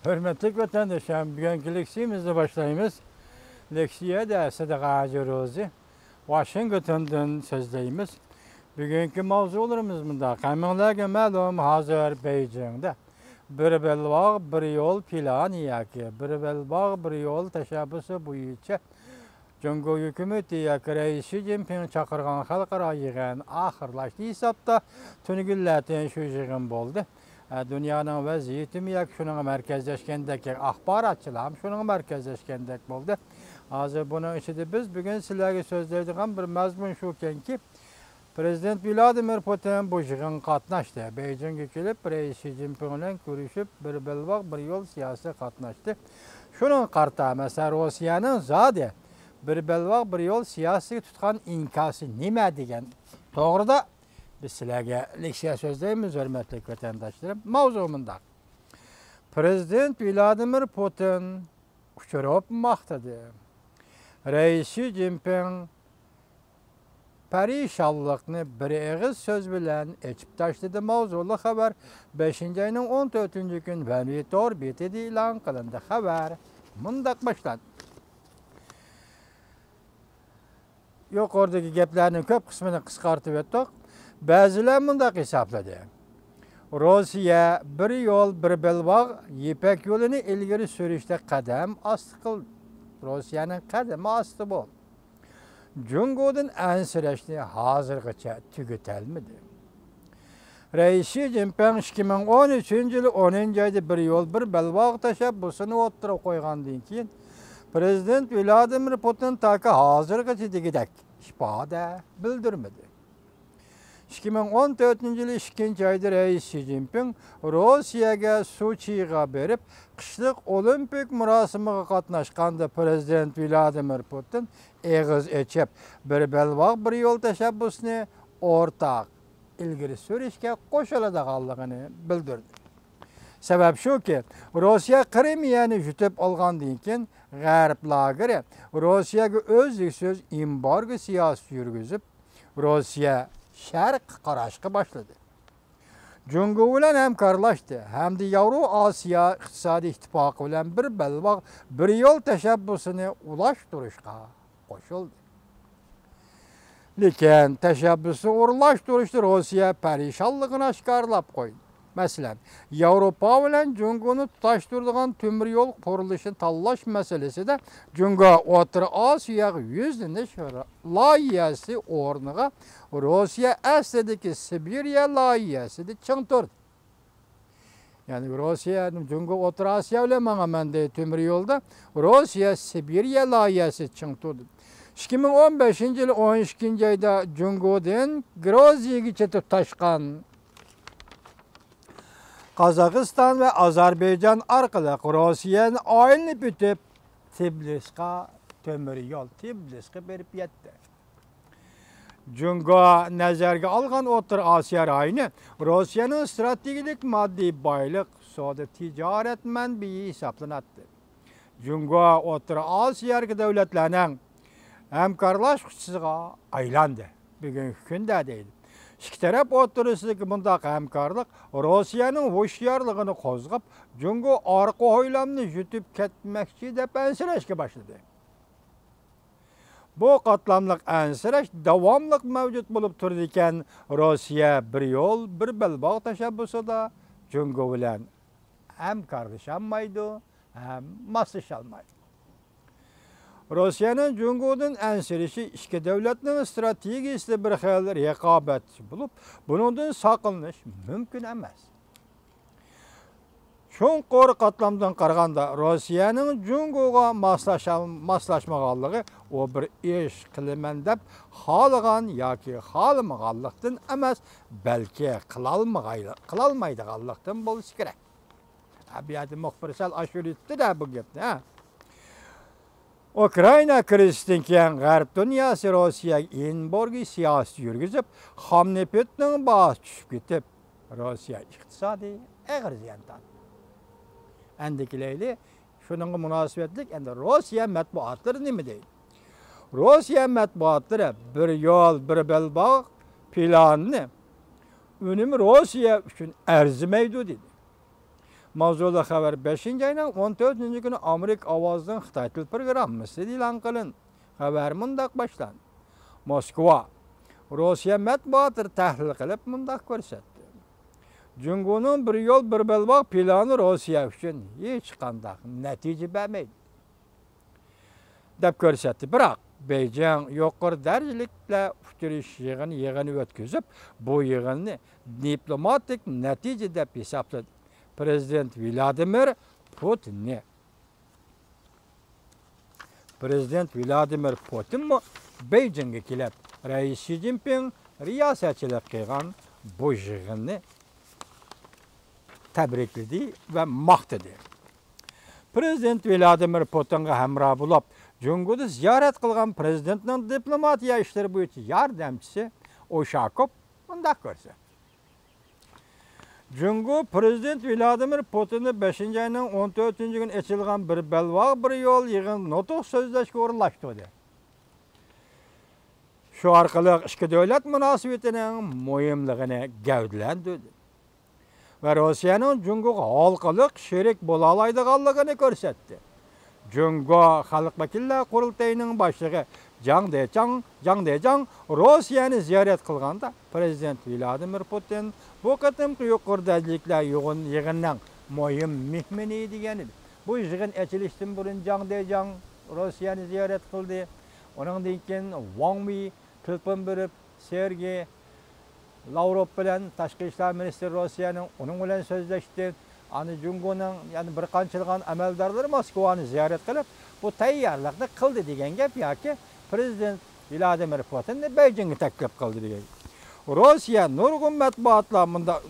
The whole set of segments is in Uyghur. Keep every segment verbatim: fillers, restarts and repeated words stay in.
ھۆرمەتلىك ۋەتەنداشلار، بۈگۈنكى لېكسىيىمىزنى باشلايمىز. لېكسىيەدە سىدىق ھاجى روزى، ۋاشىنگتوندىن سۆزلەيمىز. بۈگۈنكى ماۋزۇلىرىمىز مۇنداق. ھەممىڭلارغا مەلۇم، ھازىر بېيجىڭدا بىر بەلباغ، بىر يول پىلانى ياكى بىر بەلباغ، بىر يول تەشەببۇسى بويىچە جۇڭگو ھۆكۈمىتى ياكى رەئىس شى جىنپىڭ چاقىرغان خەلقئارا يىغىن ئاخىرلاشتى ھېسابتا تۈنۈگۈنلەتىن شۇ يىغىن بولدى. ئە، دۇنيانىڭ ۋەزىيىتىمۇ ياكى شۇنىڭغا مەركەزلەشكەندەك، ئاخباراتچىلارمۇ شۇنىڭغا مەركەزلەشكەندەك بولدى. ھازىر بۇنىڭ ئىچىدە بىز بۈگۈن سىلەرگە سۆزلەيدىغان بىر مەزمۇن شۇكەنكى، پرېزىدېنت ۋلادىمىر پۇتىن بۇ يىغىنغا قاتناشتى. بېيجىڭغا كېلىپ، رەئىس شى جىنپىڭ بىلەن كۆرۈشۈپ، بىر بەلباغ، بىر يول سىياسىتىگە قاتناشتى. شۇنىڭغا قارىتا، مەسىلەن، روسىيەنىڭ زادى بىر بەلباغ، بىر يول سىياسىتىگە تۇتقان ئىنكاسى نېمە دېگەن توغرىدا بىز سىلەرگە لېكسىيە سۆزلەيمىز، ھۆرمەتلىك ۋەتەنداشلىرىم. ماۋزۇ مۇنداق. پرېزىدېنت ۋلادىمىر پۇتىن ئۇچۇرۇپ ماختىدى. رەئىس شى جىنپىڭ پەرىشانلىقنى بىر ئېغىز سۆز بىلەن ئېچىپ تاشلىدى. ماۋزۇلۇق خەۋەر بەشىنچى ئاينىڭ ئون تۆتىنچى كۈنى ۋەنۋى تور بېتىدە ئېلان قىلىندى. خەۋەر مۇنداق باشلاندى. يۇقىرىدىكى گەپلەرنىڭ كۆپ قىسمىنى قىسقارتىپ ئۆتتۇق. بەزىلەر مۇنداق ھېسابلىدى. روسىيە بىر يول، بىر بەلباغ يىپەك يولىنى ئىلگىرى سۈرۈشتە قەدەم ئاستا قىلدى. روسىيەنىڭ قەدىمى ئاستا بولدى. جۇڭگودىن ئەنسىرەشنى ھازىرغىچە تۈگىتەلمىدى. رەئىس شى جىنپىڭ ئىككى مىڭ ئون ئۈچىنچى يىلى ئونىنچى ئايدا بىر يول، بىر بەلباغ تەشەببۇسىنى ئوتتۇرىغا قويغاندىن كېيىن، پرېزىدېنت ۋلادىمىر پۇتىن تاكى ھازىرغىچە دېگۈدەك ئىپادە بىلدۈرمىدى. ئىككى مىڭ ئون تۆتىنچى يىلى ئىككىنچى ئايدا رەئىس شى جىنپىڭ روسىيەگە سوچىغا بېرىپ، قىشلىق ئولىمپىك مۇراسىمىغا قاتناشقاندا، پرېزىدېنت ۋلادىمىر پۇتىن ئېغىز ئېچىپ، بىر بەلباغ، بىر يول تەشەببۇسىنى ئورتاق ئىلگىرى سۈرۈشكە قوشۇلىدىغانلىقىنى بىلدۈردى. سەۋەب شۇكى، روسىيە قىرىمىيەنى يۇتۇپ ئالغاندىن كېيىن، غەرب لاگېرى روسىيەگە ئۈزلۈكسىز ئېمبارگو سىياسىتى يۈرگۈزۈپ، روسىيە شەرققە قاراشقا باشلىدى. جۇڭگو بىلەن ھەمكارلاشتى ھەمدە ياۋرو ئاسىيا ئىقتىسادىي ئىتتىپاقى بىلەن بىر بەلباغ، بىر يول تەشەببۇسىنى ئۇلاشتۇرۇشقا قوشۇلدى. لېكىن تەشەببۇسنى ئورۇنلاشتۇرۇشتا روسىيە پەرىشانلىقىنى ئاشكارىلاپ قويدى. مەسىلەن، ياۋروپا بىلەن جۇڭگونى تۇتاشتۇرىدىغان تۆمۈر يول قۇرۇلۇشىنى تاللاش مەسىلىسىدە جۇڭگو ئوتتۇرا ئاسىياغا يۈزلىنىش لايىھەسى ئورنىغا روسىيە ئەسلىدىكى سىبىرىيە لايىھەسىدە چىڭ تۇردى. يەنى روسىيە، جۇڭگو ئوتتۇرا ئاسىيا بىلەن ماڭىمەن دەيدۇ تۆمۈر يولدا. روسىيە سىبىرىيە لايىھەسى چىڭ تۇردى. ئىككى مىڭ ئون بەشىنچى يىل ئون ئىككىنچى ئايدا جۇڭگودىن گروزىيەگىچە تۇتاشقان قازاقىستان ۋە ئازەربەيجان ئارقىلىق روسىيەنى ئايلىنىپ ئۆتۈپ، تبىلىسقا تۆمۈر يول، تبىلىسقا بېرىپ يەتتى. جۇڭگو نەزەرگە ئالغان ئوتتۇرا ئاسىيا رايونى روسىيەنىڭ ئىستراتېگىيەلىك ماددىي بايلىق، سودا تىجارەت مەنبىيى ھېسابلىناتتى. جۇڭگو ئوتتۇرا ئاسىيادىكى دۆلەتلەرنىڭ ھەمكارلاشقۇچىسىغا ئايلاندى. بۈگۈنكى كۈندە دەيدۇ. ئىككى تەرەپ ئوتتۇرىسىدىكى بۇنداق ھەمكارلىق روسىيەنىڭ ھوشيارلىقىنى قوزغاپ، جۇڭگو ئارقا ھويلامنى يۇتۇپ كەتمەكچى دەپ ئەنسىرەشكە باشلىدى. بۇ قاتلاملىق ئەنسىرەش داۋاملىق مەۋجۇت بولۇپ تۇرىدىكەن. روسىيە بىر يول، بىر بەلباغ تەشەببۇسىدا جۇڭگو بىلەن ھەمكارلىشالمايدۇ ھەم ماسلىشالمايدۇ. روسىيەنىڭ جۇڭگودىن ئەنسىرىشى ئىككى دۆلەتنىڭ ئىستراتېگىيىسىدە بىر خىل رىقابەتچى بولۇپ، بۇنىڭدىن ساقلىنىش مۇمكىن ئەمەس. چوڭقۇر قاتلامدىن قارىغاندا، روسىيەنىڭ جۇڭگوغا ماسلاشا-، ماسلاشمىغانلىقى ئۇ بىر ئىش قىلىمەن دەپ خالىغان ياكى خالىمىغانلىقتىن ئەمەس، بەلكى قىلالمىغايلى-، قىلالمايدىغانلىقتىن بولسا كېرەك. ھە، بۇ يەردە مۇخبىر سەل ئاشۇرۇۋېتىپتۇ-دە بۇ گەپنى، ھە. ئۇكرائىنا كىرىزىستىن كېيىن غەرب دۇنياسى روسىيەگە ئېمبارگو سىياسىتى يۈرگۈزۈپ، خام نېفىتنىڭ باھاسى چۈشۈپ كېتىپ، روسىيە ئىقتىسادى ئېغىر زىيان تارتتى. ئەندىكىلەيلى، شۇنىڭغا مۇناسىۋەتلىك ئەندى روسىيە مەتبۇئاتلىرى نېمە دەيدۇ؟ روسىيە مەتبۇئاتلىرى بىر يول، بىر بەلباغ پىلانىنى ئۈنۈمى روسىيە ئۈچۈن ئەرزىمەيدۇ دېدى. ماۋزۇلۇق خەۋەر بەشىنچى ئاينىڭ ئون تۆتىنچى كۈنى ئامېرىكا ئاۋازىنىڭ خىتاي تىل پروگراممىسىدا ئېلان قىلىندى. خەۋەر مۇنداق باشلاندى. موسكۋا. روسىيە مەتبۇئاتلىرى تەھلىل قىلىپ مۇنداق كۆرسەتتى. جۇڭگونىڭ بىر يول، بىر بەلباغ پىلانى روسىيە ئۈچۈن ھېچقانداق نەتىجە بەرمەيدۇ، دەپ كۆرسەتتى. بىراق، بېيجىڭ يۇقىرى دەرىجىلىكلەر ئۇچرىشىش يىغىنى، يىغىنى ئۆتكۈزۈپ، بۇ يىغىننى دىپلوماتىك نەتىجە دەپ ھېسابلىدى. پىرېزىدېنت ۋلادىمىر پۇتىننى. پىرېزىدېنت ۋلادىمىر پۇتىنمۇ بېيجىڭغا كېلىپ، رەئىس شى جىنپىڭ رىياسەتچىلىك قىلغان بۇ يىغىننى تەبرىكلىدى ۋە ماختىدى. پىرېزىدېنت ۋلادىمىر پۇتىنغا ھەمراھ بولۇپ، جۇڭگودا زىيارەت قىلغان پىرېزىدېنتنىڭ دىپلوماتىيە ئىشلىرى بويىچە ياردەمچىسى ئۇشاكوف مۇنداق كۆرسەتتى. جۇڭگو پىرېزىدېنت ۋلادىمىر پۇتىننى بەشىنچى ئاينىڭ ئون تۆتىنچى كۈنى ئېچىلغان بىر بەلباغ، بىر يول يىغىن نۇتۇق سۆزلەشكە ئورۇنلاشتۇردى. شۇ ئارقىلىق ئىككى دۆلەت مۇناسىۋىتىنىڭ مۇھىملىقىنى گەۋدىلەندۈردى ۋە روسىيەنىڭ جۇڭگوغا ھالقىلىق شېرىك بولالايدىغانلىقىنى كۆرسەتتى. جۇڭگو خەلق ۋەكىللەر قۇرۇلتىيىنىڭ باشلىقى جاڭ دېچاڭ، جاڭ دېجاڭ روسىيەنى زىيارەت قىلغاندا، پىرېزىدېنت ۋلادىمىر پۇتىن بۇ قېتىمقى يۇقىرى دەرىجىلىكلەر يىغىن-، يىغىنىنىڭ مۇھىم مېھمىنى دېگەن ئىدى. بۇ يىغىن ئېچىلىشتىن بۇرۇن جاڭ دېجاڭ روسىيەنى زىيارەت قىلدى. ئۇنىڭدىن كېيىن ۋاڭ يى تېلېفون بېرىپ، سېرگېي لاۋروف بىلەن، تاشقى ئىشلار مىنىستىرى روسىيەنىڭ، ئۇنىڭ بىلەن سۆزلەشتى. ئانا جۇڭگونىڭ يەنە بىر قانچىلىغان ئەمەلدارلىرى موسكۋانى زىيارەت قىلىپ، بۇ تەييارلىقنى قىلدى دېگەن گەپ ياكى پىرېزىدېنت ۋلادىمىر پۇتىننى بېيجىڭغا تەكلىپ قىلدى دېگەن. روسىيە نۇرغۇن مەتبۇئاتلار مۇندا-،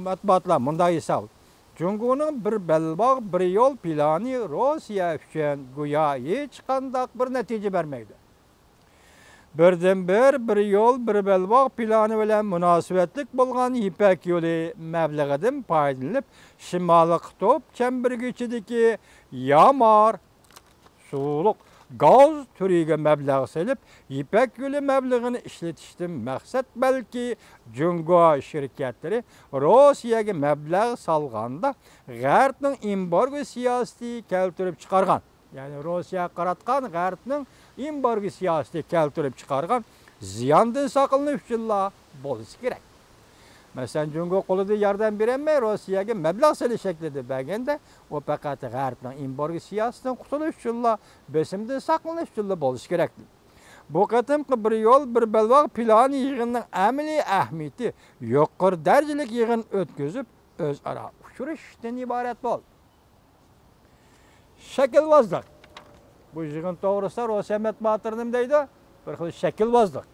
مەتبۇئاتلار مۇنداق يېزىپ، جۇڭگونىڭ بىر بەلباغ، بىر يول پىلانى روسىيە ئۈچۈن گويا ھېچقانداق بىر نەتىجە بەرمەيدۇ. بىردىنبىر بىر يول، بىر بەلباغ پىلانى بىلەن مۇناسىۋەتلىك بولغان يىپەك يولى مەبلىغىدىن پايدىلىنىپ، شىمالىي قۇتۇپ چەمبىرىكى ئىچىدىكى يامار سۇلۇق گاز تۈرىگە مەبلەغ سېلىپ، يىپەك يولى مەبلىغىنى ئىشلىتىشتىن مەقسەت، بەلكى جۇڭگو شىركەتلىرى روسىيەگە مەبلەغ سالغاندا، غەربنىڭ ئېمبارگو سىياسىتى كەلتۈرۈپ چىقارغان، يەنى روسىيەگە قاراتقان غەربنىڭ ئېمبارگو سىياسىتى كەلتۈرۈپ چىقارغان زىياندىن ساقلىنىش ئۈچۈنلا بولسا كېرەك. مەسىلەن، جۇڭگو قولىدا ياردەم بېرەلمەي، روسىيەگە مەبلەغ سېلىش شەكلىدە بەرگەندە، ئۇ پەقەت غەربنىڭ ئېمبارگو سىياسىتىدىن قۇتۇلۇش ئۈچۈنلا، بېسىمدىن ساقلىنىش ئۈچۈنلا بولسا كېرەك. بۇ قېتىمقى بىر يول، بىر بەلباغ پىلانى يىغىنىنىڭ ئەمەلىي ئەھمىيىتى يۇقىرى دەرىجىلىك يىغىن ئۆتكۈزۈپ، ئۆزئارا ئۇچرىشىشتىن ئىبارەت بولدى. شەكىلۋازلىق. بۇ يىغىن توغرىسىدا روسىيە مەتبۇئاتلىرى نېمە دەيدۇ؟ بىر خىل شەكىلۋازلىق.